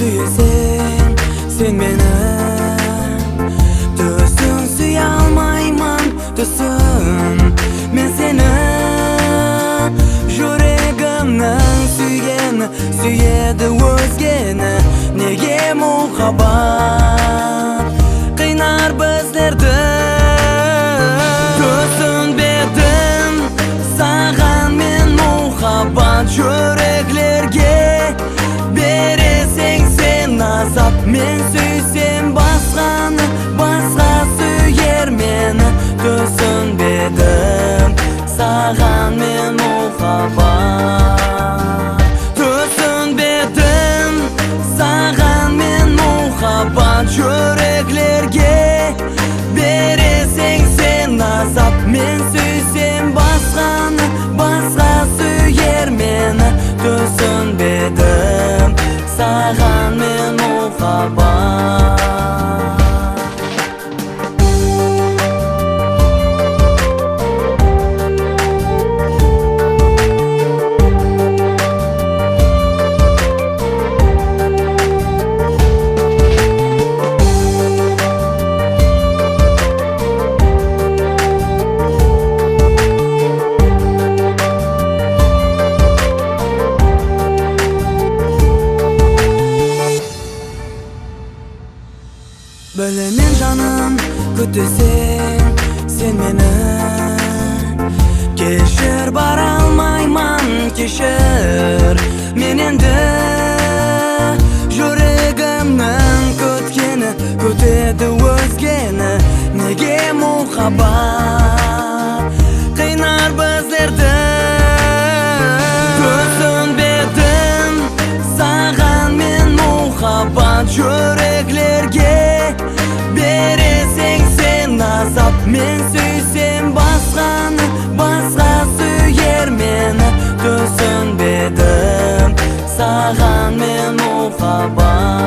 Сүйесең сен мені, түсін сүйе алмаймын, түсін мен сені. Жүрегімнің сүйгені сүйеді өзгені, неге мұхаббат қинар біздерді? Түсінбедім саған мен мұхаббат, жүректерге бересең сен азап. Мен сүйсем басқаны, басқа сүйер мені. Түсінбедім саған мен мұхаббат. Түсінбедім саған мен мұхаббат, жүректерге бересең сен азап. Мен сүйсем басқаны, басқа сүйер мені. Түсінбедім саған мен мұхаббат. Білемін жаным, күтесең сен мені. Кешір, бара алмаймын, кешір мен енді. Жүрегімнің күткені күтеді өзгені, неге мұхаббат қинар біздерді? Түсінбедім саған мен мұхаббат, жүректерге бересең сен азап. Мен сүйсем басқаны, басқа сүйер мені. Түсінбедім саған мен мұхаббат.